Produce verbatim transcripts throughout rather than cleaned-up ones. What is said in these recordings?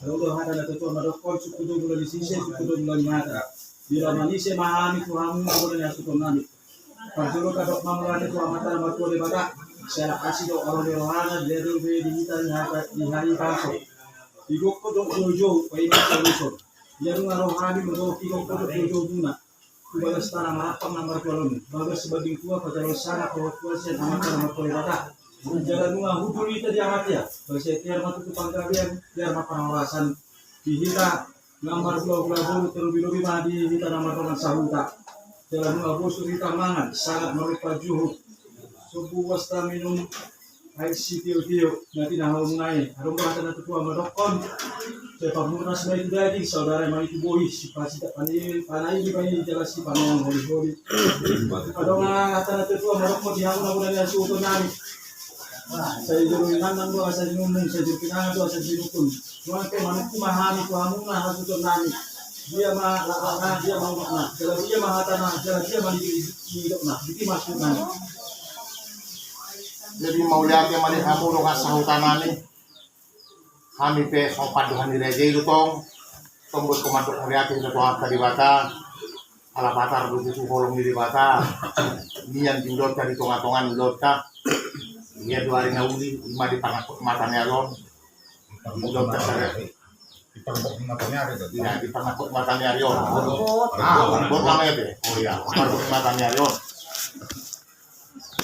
Olo hata na tutu mandokkon, sungkun do mula ni sise, sungkun do mula ni hata. Di roha ni sise ma hami tu hamu na bona ni hasuhuton nami. Parjolo tadok ma mauliate tu Amanta na martua Debata, siala asi do olo ni rohana, dia do be di hita di hata di hari paso. Di gokhon do joujou, paima solution. Dia do nga rohani mendoki gokhon do joujou muna. Tu bagas tanah marampang na marjual on, bagas sebagian tua pajalo sana pahotuan sian Amanta na martua Debata. Jala nunga hujur hita di amatia, bagas ia tiar ma tutu panggabean, tiar ma parhorasan. Di hita na marhulahula boru, terlebih-lebih ma di hita na mardongan sahuta. Jala nunga bosur hita mangan, sangat marupa juhut. Sombu uas taminum aek sitiotio, na tinaho muna i. Adong do hata na tutu mandokkon, sai pamurnas ma i tu daging, saudara ma i tu bohi, sipasitak panai, panai di panai jala sipaneang holiholi. Adong hata na tutu mandokkon di hamu na bona ni hasuhuton nami. Sai jolo inannan do asa ninungnung, sai jolo pinangan do asa ninungkun. Nuaeng pe manungkun ma hami tu hamu na hasuhuton nami. Dia ma laklakna, dia ma unokna, jala dia ma hatana, jala dia ma nidokna, disi ma suhut nami. Jadi mauliate ma di hamu dongan sahuta nami. Hami pe songon pandohan ni raja i do tong. Tong boi mandok mauliate tu Amanta Debata. Ala patar do tutu holong ni Debata. Nian di ulaonta, di tongatonga ni ulaonta. Ia dua ari na uli, ima di panangkok mata ni ari on. Ulaonta sada. Di panangkok mata ni ari on. Di panangkok mata ni ari on. Ah, panangkok mata ni ari on.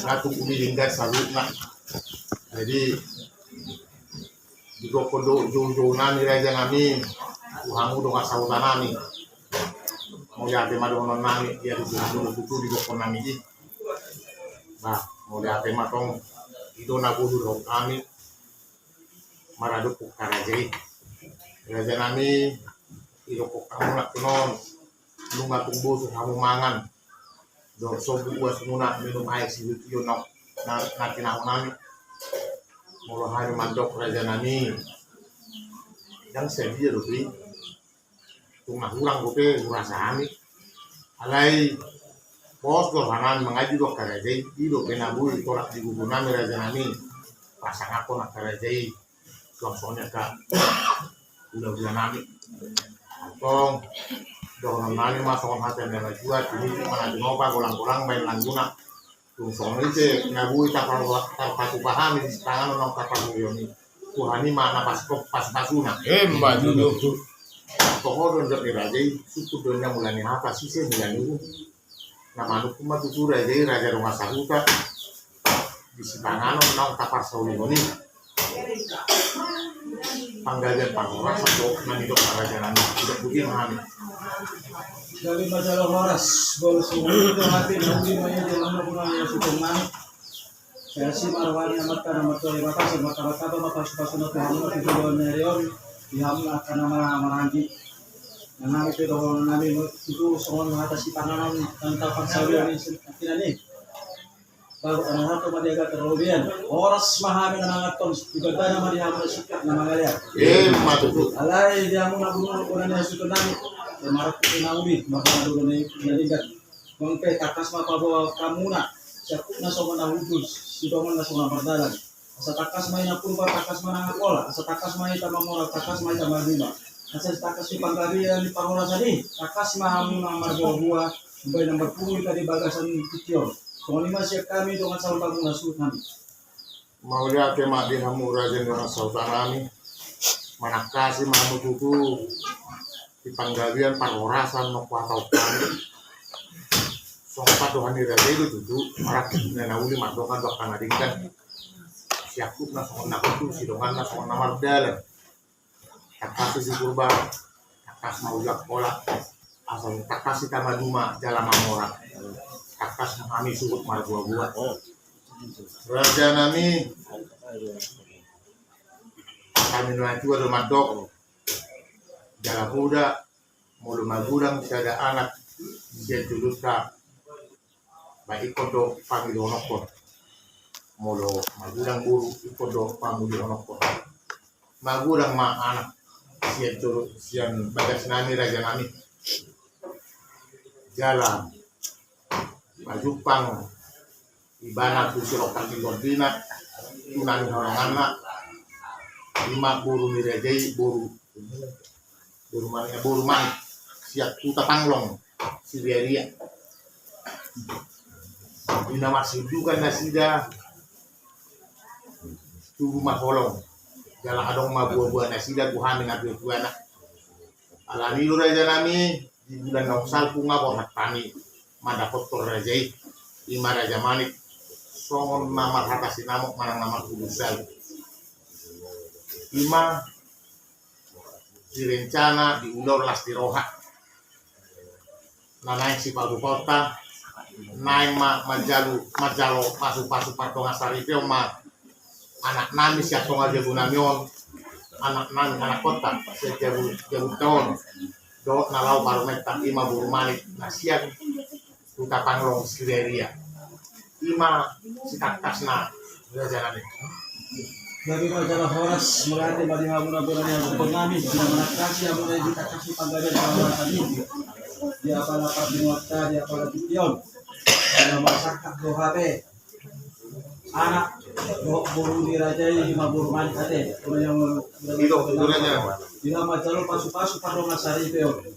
Ratu uli lingga saluhutna. Jadi di gokhon do joujou nami raja nami tu hamu dongan sahuta nami. Mauliate ma dohonon nami, ia di hamu do tutu di gokhon nami i. Bah, mauliate ma tong. I do na boi dohonon nami maradophon haraja i. Raja nami, i do gokhon hamu na tunon. Nunga tung bosur hamu mangan dohot sombu uas muna minum aek sitiotio na, na tinaho nami. Molo hami mandok raja nami, ndang sadia dope i. Tung na hurang dope hurasa hami. Alai pos do roha nami mangaji dohot haraja i, i dope na boi tolap di gugur nami raja nami. Pasangaphon haraja i. Suang songon i angka hulahula nami. Antong dohonon nami ma songon hata ni natuatua, tiniti ma na tinopa, golanggolang baen langguna. Tung songon i pe na boi tarpatupa hami di sipanganon naung tarpatupa i. Tuhan i ma na pasupasuna. Emma tutu. Toho do nidok ni raja i, sungkun do ninna mula ni hata, sise mula ni uhum. Na manungkun ma tutu raja i, raja dongan sahuta, di sipanganon naung taparsaulihon i. Panggabean parhorasan do na nidok ni raja nami, nidok boti ma hami. Gabe ma jala horas, bolas ni hata na uli ma i di hamu na bona ni hasuhuton nami. Sai asi ma roha ni Amanta na martua Debata, sai martamba-tamba ma pasupasuna tu hamu na tu joloan ni ari on, di hamu na angka na marhahamaranggi. Nang hami pe dohonon nami tutu songon hata sipanganon naung taparsaulihon i, sian angka na i. Bagot na hata ma di angka na robean. Horas ma hami na mangan, tong tu gandana ma di hamu na sungkap na mangalean. Emma tutu. Alai di hamu na bona ni hasuhuton nami, sai marangkup na uli, marangkup na uli. Nuaeng pe tangkas ma paboa hamuna siangkup na songon na hundul, sidongan na songon na mardalan. Asa tangkas ma i na purba, tangkas ma na angkola, asa tangkas ma i na mamora, tangkas ma i na marlima. Asa tangkas ma i panggabean ni parhorasan i, tangkas ma hamu na marboaboa, umbahen na marpungu hita di bagasan tingki on. Songon i ma sian hami dongan sahuta muna, suhut hami. Mauliate ma di hamu raja ni dongan sahuta nami. Manangkasi ma hamu tutu di panggabean parhorasan naung huhatahon hami. Songon pandohan ni raja i do tutu, marangkup na uli mardongan tu angka na denggan. Siangkup na songon na hundul, sidongan na songon na mardalan. Tangkas ma i si purba, tangkas ma uju angkola, asa tangkas hita maduma jala mamora. Tangkas ma hami suhut marboaboa. Raja nami, hata ni natuatua do mandok, jala poda, molo magodang sada anak sian jolonta, ba ingkon do pamulihononkon. Molo magodang boru, ingkon do pamulihononkon. Magodang ma anak sian jolo, sian bagas nami, raja nami, jala pajumpang ibana tu sirongkap ni tondina, tu na nihorongonna. Ima boru ni raja i, boru Boru Manik, Boru Manik sian Huta Panglong, Siriaria. Di na marsiundukan nasida tubu ma holong, jala adong ma buabua nasida tu hami na tuatuana. Alani i do raja nami, di bulan naung salpu nga borhat hami mandapothon raja i, ima Raja Manik, songon na marhata sinamot manang na marhata salu. Ima direncana di ulaon las ni roha na naeng sipatupaonta, naeng ma manjalo, manjalo pasupasu pardongan saripeon ma anak nami sian tonga jabu nami on, anak nami, anak kota sian jabu, jabu taon, dohot na laho parumaenta, ima Boru Manik na sian Huta Panglong Siriaria. Ima sitangkasna raja nami. Jadi ma jala horas, mauliate ma di hamuna bona ni hamuna nami, di na manangkasi hamuna i, ditangkasi panggabean hamuna nami. Di apala pardenggan, di apala tingki on, di na marsangkap do hape anak dohot boru ni raja i, ima Boru Manik ate. Di na manjalo pasupasu pardongan saripeon.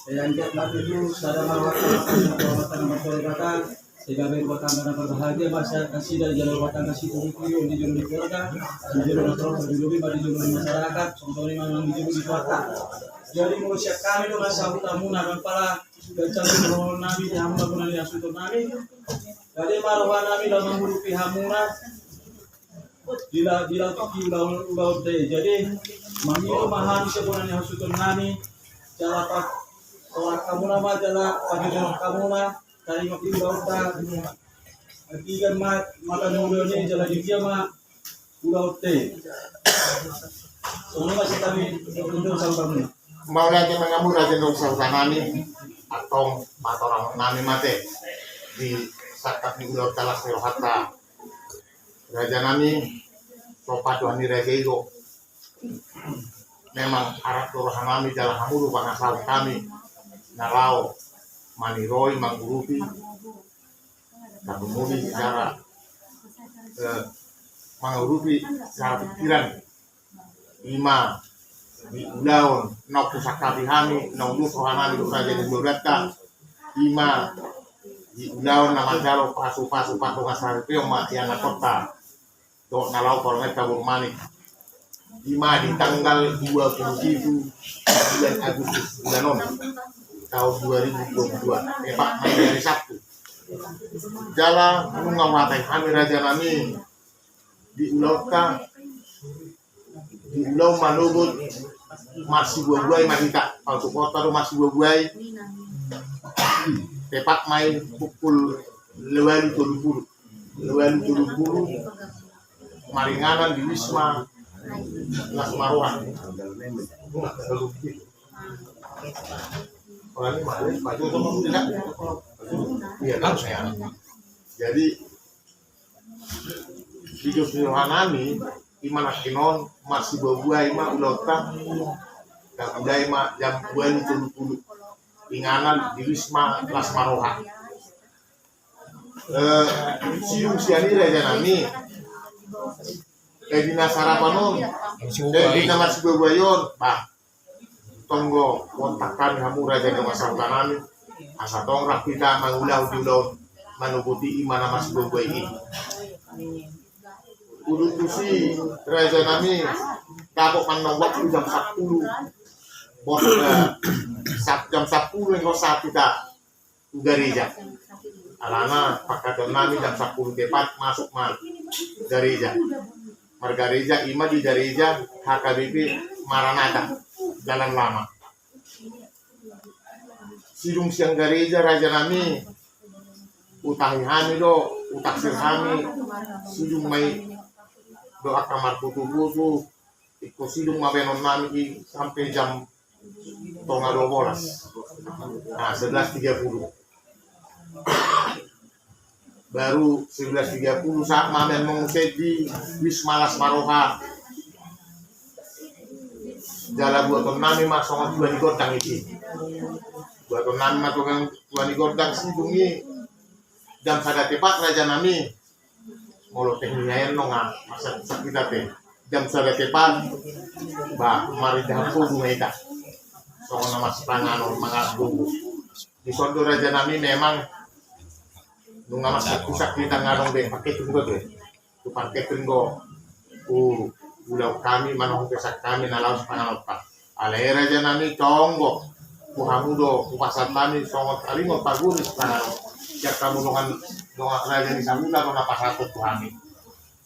Yang dia mati itu sada marwata, marwata, marwata, marwata. Sehingga rumah tangga na berbahagia, masa kasih dari jalur rumah tangga situ, itu di jalur di keluarga, di jalur nasional, di jalur, di jalur masyarakat, contohnya memang di jalur di keluarga. Jadi menurut saya kami itu masa utamuna dan para pencari nami di hamuna bona ni hasuhuton nami. Jadi ma roha nami dalam mengurupi hamuna. Dila, dila, dila, ulaon, ulaon te. Jadi mangido ma hami sian bona ni hasuhuton nami, jala pa, tolak hamuna ma, jala pajojor hamuna, tarima ulaonta. Tiga ma, mata ni ulaon i, jala di dia ma ulaon te. Songon i ma sian hami, untuk sahutamuna. Mauliate ma di hamuna raja ni sahuta nami, antong patorang nami ma te di sangkap ni ulaon las ni rohanta. Raja nami, so patuan ni raja i do. Memang arap do roha nami jala hamu do pangasahon hami na laho maniroi, mangurupi, na tumuli secara, eh, mangurupi secara pikiran. Ima di ulaon naung husangkapi hami, naung dos roha nami dohot raja ni hulahulanta. Ima di ulaon na manjalo pasupasu pardongan saripeon ma di anakhonta dohot na laho parumaenta Boru Manik. Ima di tanggal dua puluh pitu bulan Agustus, bulan on, tahun dua ribu dua puluh dua, tepat ma i di hari Sabtu. Jala nunga huhatai hami raja nami di ulaonta, di ulaon manogot marsibuabuai ma hita, pausupta do marsibuabuai. Tepat ma i pukul ualu tolu pulu, ualu tolu pulu, maringanan di Wisma Las Maroha. Jadi di dos ni roha nami, ima nangkin on marsibuabuai ma ulaonta. Tapulai ma jam ualu tolu pulu, inganan di Wisma Las Maroha. Eh, sidung sian i raja nami, eh, di na sarapan on, eh, di na marsibuabuai on, bah, tong do huontak hami hamu raja ni dongan sahuta nami, asa tong rap hita mangulahon di ulaon manogot i, ima na marsibuabuai i. Udut tusi raja nami, dapot ma annon waktu jam sampulu. Bos, eh, sap-, jam sampulu ingkon sahat hita tu gareja. Alana pangkataion nami jam sampulu tepat masuk ma gareja. Margareja ima di gareja H K B P Maranatha, Jalan Lama. Sidung sian gareja raja nami, hutahi hami do, hutaksir hami, sidung ma i do angka marpotopoto. Ingkon sidung ma baenon nami i sampe jam tonga dua bolas. Nah, sebelas tiga puluh. Baru sebelas tiga puluh sahat ma hami annon muse di Wisma Las Maroha. Jala buaton nami ma songon tua ni gondang i. Buaton nami ma songon tua ni gondang, sidung i jam sada tepat raja nami. Molo teknik nian nunga masak-masak hita pe. Jam sada tepat, ba, marindahan pogu ma hita. Songon na marsipanganon, mangadopi. Dison do raja nami memang nunga marsak-usak hita, nga adong be paketing do be. Tu paketing do. Tu ulaon hami, manang tu pesan hami na laos panganon pa. Alai raja nami tonggo. Tu hamu do, tu pasahat hami, songon taringot paguri sipanganon. Sian hamu dongan, dongan raja ni sahuta do na pasahat tu hami.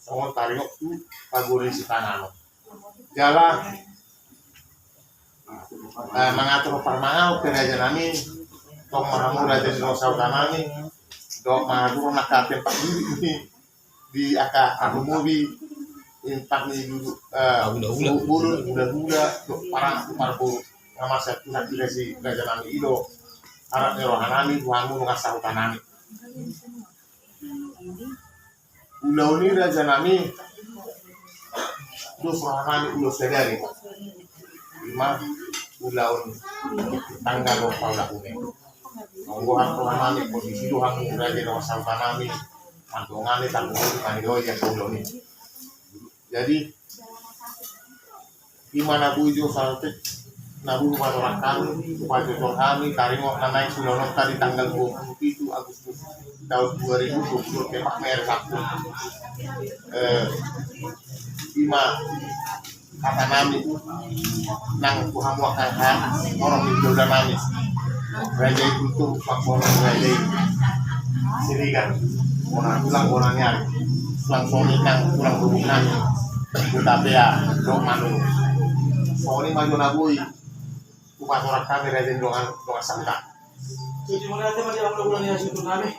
Songon taringot tu paguri sipanganon. Jala, eh, mangatur parmanganon pe raja nami, tong ma hamu raja ni dongan sahuta nami, dohot mangatur na katen pak diri ni, di angka ahu mubi, impak ni dudu, eh, hula-hula. Hula-hula, dohot parang, parang boru, nga marsak tu hati raja nami i do, arap ni roha nami, tu hamu dongan sahuta nami. Ulaon i raja nami, dos roha nami ulaon sadari. Ima ulaon tanggal do paulahuna. Molo gohar roha nami, kondisi do hamu raja dongan sahuta nami, mandongani, tanggung jawab, maniroi angka ulaon i. Jadi, ima na boi jo saotik, na boi patorang hami, pajojor hami, taringot na naeng ulaonta di tanggal dua puluh pitu Agustus taon dua ribu dua puluh dua, tepat ma ari Sabtu. Eh, ima hata nami, nang tu hamu angka horong ni hulahula nami. Raja i Guntur, Pangkono, Raja i Siregar, bona tulang, bona ni ari. Tulang soni nang tulang rubuk nami, Hutapea dohot Manurung. Soni ma jo na boi hupatorang hami raja ni dongan, dongan sahuta. Jadi, mauliate ma di hamu hulahula ni hasuhuton nami.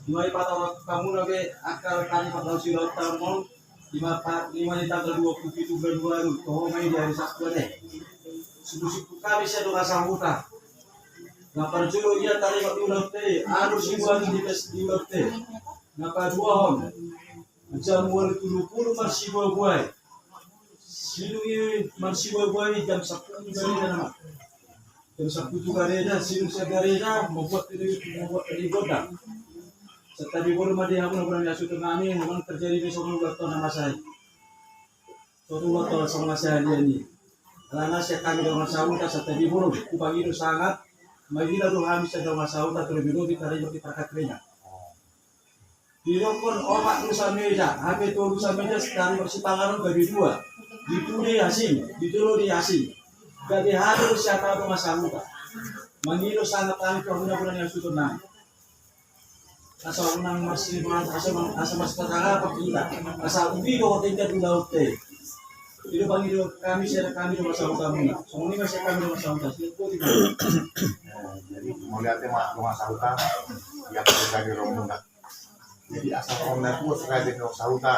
Ima hupatorang hamu na be angka hami parnaung siulaonta on. Ima pa, ima di tanggal dua puluh pitu Februari, toho ma i di ari Sabtu ate. Sungkun-sungkun hami sian dongan sahuta. Na parjolo ia taringot di ulaonta i, alu sibuan di pes di ulaonta i. Na paduahon, jam ualu tolu pulu marsibuabuai. Sidung i marsibuabuai jam sampulu gareda nama. Jam sampulu gareda, sidung sian gareda, mambuat tadi, mambuat tadi gondang. Santabi boru ma di hamu na hulahula ni hasuhuton nami, memang terjadi di songon ulaonta na masa i. Songon ulaonta na masa i. Alana sian hami dongan sahuta santabi boru, hupangido sangap, mangilo do hami sian dongan sahuta, terlebih-lebih taringot di parkatringan. Didokkon opat rusa meja, hape tolu rusa meja, taringot sipanganon gabe dua. Di pudi asing, di jolo di asing. Gabe hami do sian hami dongan sahuta. Mangilo sangap hami tu hamu na hulahula ni hasuhuton nami. Asa unang marsi, asa, asa marsipasangapan hita. Asa ubi do hotel jadi ulaonta i. Jadi pangido hami sian hami dongan sahuta muna. Songon i ma sian hami dongan sahuta. Jadi mauliate ma dongan sahuta. Ia kita di romuna. Jadi asa rohana tu raja ni dongan sahuta.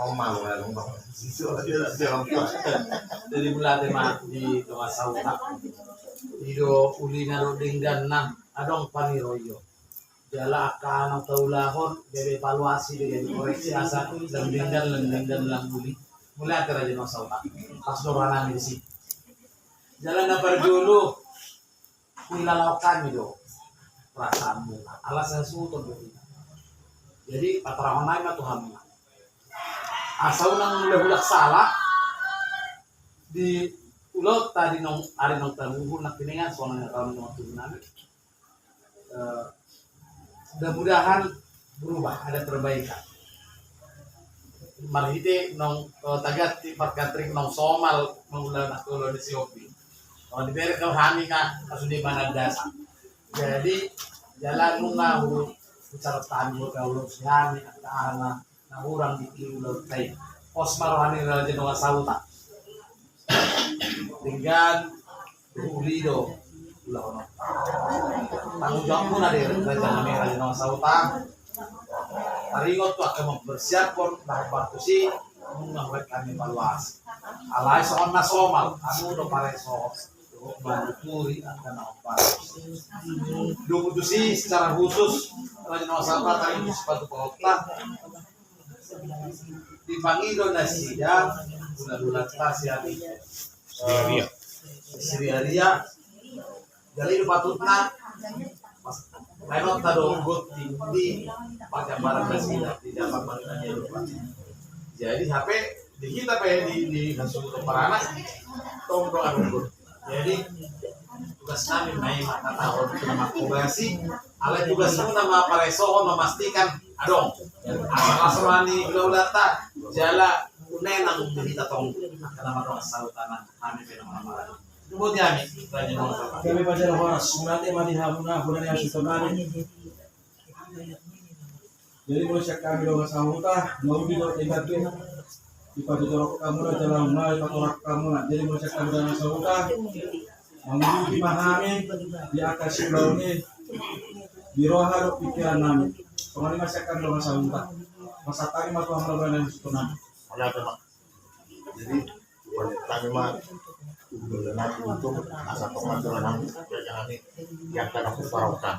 Mau malu na dongan. Jadi mauliate ma di dongan sahuta. I do ulina dohot dengganna, adong paniroion. Jala angka na taulahon, gabe evaluasi, gabe koreksi, asa lam denggan, lam denggan, lam uli. Mauliate raja ni dongan sahuta. Pas do roha nami disi. Jala na parjolo, huilalahon hami do perasaanmuna. Ala sasuhuton do i. Jadi patorangkon nami ma tu hamu. Asa unang hulahula sala di ulaonta di naung, ari naung tabuhul nangkiningan, songon na taon naung tubu nami. Eh, mudah-mudahan berubah, ada perbaikan. Marhite naung, eh, tagati parkatring naung somal mangula na tolo di Siopi. Kalau diberek kalau hami nga, kasu di mana dasar. Jadi, jala nunga hu, bicara tahan buat kalau si hami, kata anak, na hurang di ulaonta i. Pos ma roha ni raja ni dongan sahuta. Denggan, uli do ulaon on. Tanggung jawabmuna do i raja nami raja ni dongan sahuta. Taringot tu angka mempersiapkan bahan baku si, nunga hami evaluasi. Alai songon na somal, hamu do pareso. Manuturi angka na opat. Dung tusi secara khusus, raja ni dongan sahuta, taringot tu sipatu pahomta. Dipangido nasida hulahulanta si ari. Siria. Siria. Jadi di patutna, pas, lain on tado got di, di pakai barang nasida, di dapat barang nasida. Jadi hape Di hita pe di, di Nasution Paranak, tong do adong. Jadi tugas nami ma i manghatahon, na mangkobasi, alai tugas muna ma paresohon, mamastikan adong. Asa las roha ni hulahulanta, jala unang di hita tong, karena mardongan sahuta nami pe na marhaha. Boti hami, raja na marhaha. Hami pajala horas, mauliate ma di hamuna, bona ni hasuhuton nami. Jadi molo sian hami dongan sahuta, na uli do tingkat tu dipatuturhon hamuna jala nunga dipatuturhon hamuna. Jadi molo sian hami dongan sahuta, mangulupi ma hami di angka siulaon i di roha dohot pingkiran nami. Songon i ma sian hami dongan sahuta. Pasahat hami ma tu hamuna bona ni hasuhuton nami. Jadi, hami ma, hami ma, asa tong ma tu hami, hami, yang kada kuparaukan.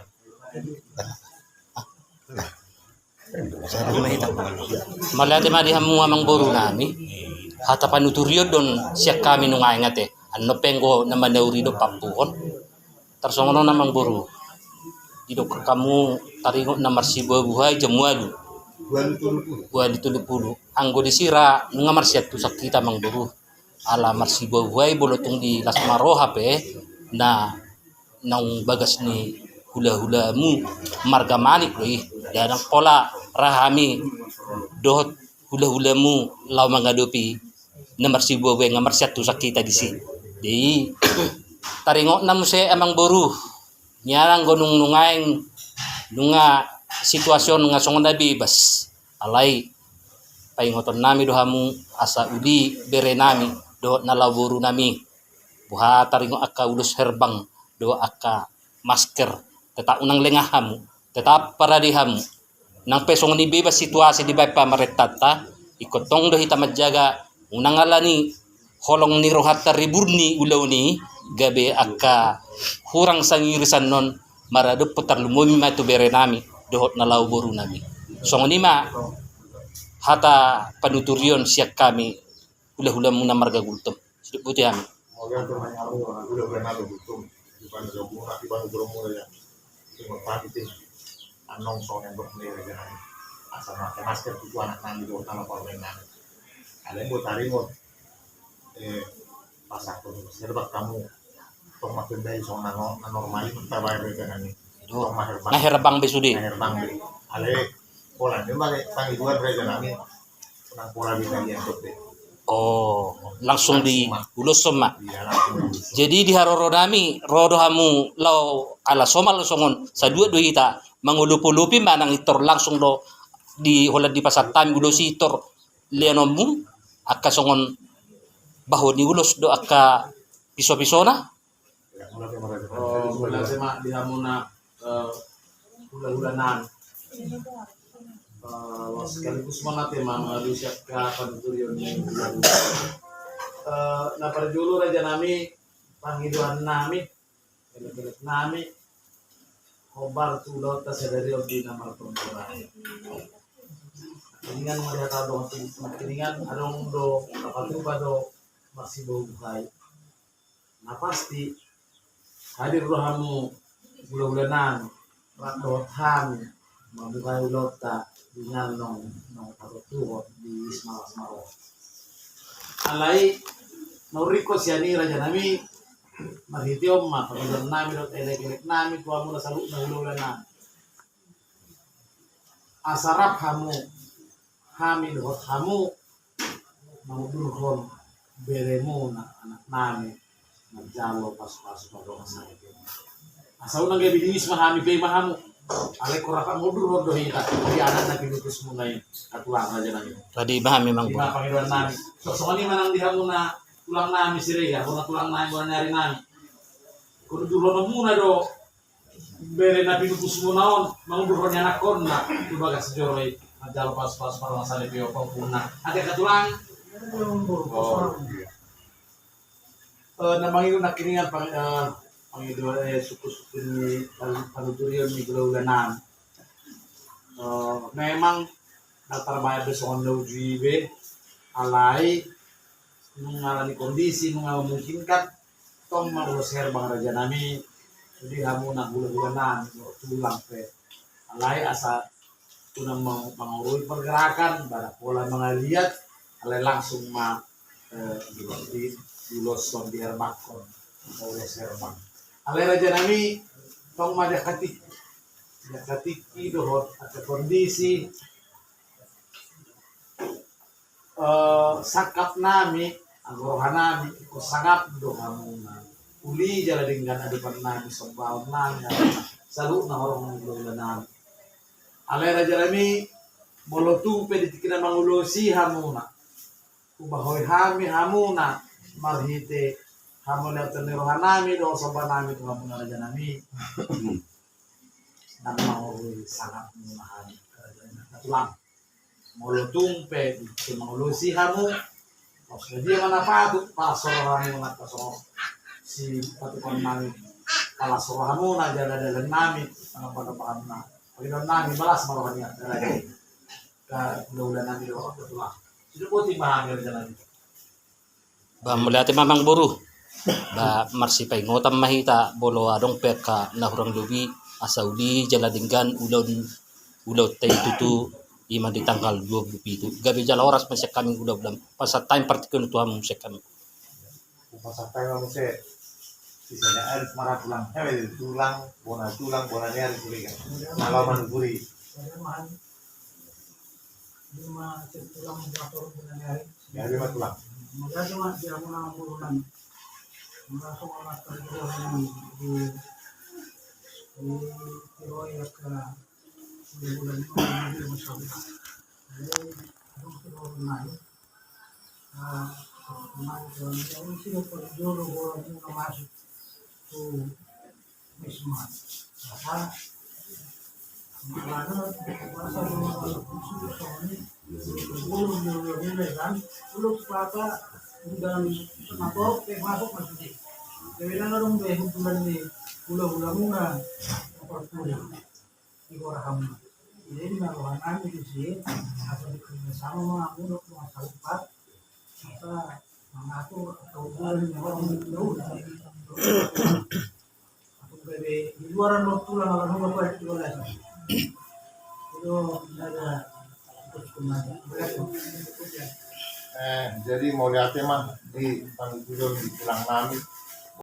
Mauliate ma di hamu amangboru nami, hata panuturion do on sian hami nuaeng ate, annon pe anggo na manauri do pampuhon. Tarsongon on amangboru, didok hamu taringot na marsibuhabuhai jam ualu. Ualu tolu pulu. Ualu tolu pulu. Anggo disi ra nunga marsiantusan hita amangboru. Ala marsibuhabuhai molo tung di las ma roha pe, na naung bagas ni hulahulamu marga Manik do i. Ndang pola ra hami dohot hulahulamu laho mangadopi na marsibuhabuhai, nga marsiantusan hita disi. Jadi taringotna muse amangboru, nian anggo nung nuaeng nunga situasi on nga songon na bebas. Alai paingoton nami do hamu asa uli bere nami dohot na laho boru nami. Boha taringot angka ulos herbang dohot angka masker, tetap unang lengah hamu, tetap parade hamu. Nang pe songon i bebas situasi dibaen pamarentanta, ingkon tong do hita manjaga, unang ala ni holong ni rohanta ribur ni ulaon i, gabe angka hurang sangirisan on maradophon, tarlumobi ma tu bere nami dohot na laho boru nami. Songon i ma hata panuturion sian hami hulahula muna marga Gultom. Sidok boti hami. Mauliate ma di hamu hulahula nami Gultom, di panuturion muna, di panuturion muna, ya. Terima kasih. Annon songon na nidok ni raja nami, asa make masker tu anak nami dohot na laho parumaen nami. Alai molo taringot, eh, pasahat tu serba hamu, tong ma pe baen songon na no-, na normal i tabaen raja nami. Tong ma herbang. Na herbang be sude. Na herbang be. Alai pola ni ma pangidoan raja nami. Oh, langsung diuloshon ma. Jadi di haroro nami ro do hamu laho, ala somal songon saluhut do hita mangolopolopi manang i tor langsung do di holan dipasahat hami ulos i tor leanonmu angka songon baho ni ulos do angka pisopisona. Oh, mauliate ma di hamuna, eh, hulahula nami. Eh, sekaligus mauliate ma mangalusi angka panuturion ni hulahula. Eh, na parjolo raja nami, pangidoan nami, elek-elek nami, hombar tu ulaonta sadari on di na martontoran. Nangkiningan ma dihatahon dongan tubu, nangkiningan adong do, tapatupa do marsibuhabuhai. Na pasti hadir do hamu hulahula nami, rap dohot hami mambuhai ulaonta di na naung, naung patontuhon di wisma las ma roha. Alai na hurang sian i raja nami, marhite on ma pangidoan nami dohot elek-elek nami tu hamuna saluhutna hulahula nami. Asa rap hamu, hami dohot hamu mangudurhon beremuna, anak nami, manjalo pasupasu pardongansaripeon. Asa unang gabe di wisma hami pe ma hamu. Alai ingkon rap mangudurhon do hita di anak na pinupusmuna i, angka tulang raja nami. Tadi ma hami mang. Ima pangidoan nami. So, songon i ma nang di hamuna tulang nami Siregar, bona tulang nami, bona ni ari nami. Ingkon udurhononmuna do bere na pinupusmuna on, mangudurhon ni anakkonna tu bagas joro i, manjalo pasupasu pardongansaripeon pahompunna. Ate angka tulang. Oh, iya. Eh, na mangido nangkiningan pang-, eh, pangido, eh, sungkunsungkun ni pan-, panuturion ni hulahula nami. Eh, memang na tarbaen be songon na uju i be, alai nunga ala ni kondisi nunga memungkinkan, tong ma ulos herbang raja nami, jadi hamuna hulahula nami, tulang pe. Alai asa unang mang-, mangorui pergerakan, badan pola mangaliat, Alai langsung ma, eh, di, di, diuloshon, dierbangkon, ulos erbang. Alai raja nami, tong ma jakatik, jakatik i dohot angka kondisi, eh, sangkap nami, anggo roha nami, ingkon sangap do hamuna. Uli jala denggan adopan nami, sombaon nami, saluhutna horong ni hulahula nami. Alai raja nami, molo tung pe di tingki na mangulosi hamuna, hubahoi hami hamuna marhite hamauliateon ni roha nami dohot somba nami tu hamuna raja nami. Ndang mangorui sangap muna hami raja nami, tulang. Molo tung pe di tingki na mangulosi hamu, pos na dia ma na patut palas roha hamuna, palas roha sipatupaon nami, palas roha hamuna jala dalan nami, pangabahan hamuna. Pangidoan nami, palas ma roha ni raja nami. Ka hulahula nami dohot tulang. Sudah boti ma hami raja nami. Ba, mauliate ma amangboru. Ba, marsipaingotan ma hita, molo adong pe angka na hurang lobi, asa uli jala denggan ulaon, ulaonta i tutu, i ma di tanggal dua puluh pitu. Gabe jala horas ma sian hami hulahula. Pasahat hami partingkian tu hamu sian hami. Pasahat hami ma muse. Sisanya alis maratulang. Hewe, tulang, bona tulang, bona ni ari kuliah. Nalaman guri. Jadi ma tulang. Di gora hamu. Jadi na roha nami di si, asa di kerja sama ma hamu dohot dongan sarupa, asa mangatur atau bulan yang orang tahu. Atau gabe di luaran lo tulang, alam lo apa itu lah. Itu ada. Eh, jadi mauliate ma di pangutuson di tulang nami.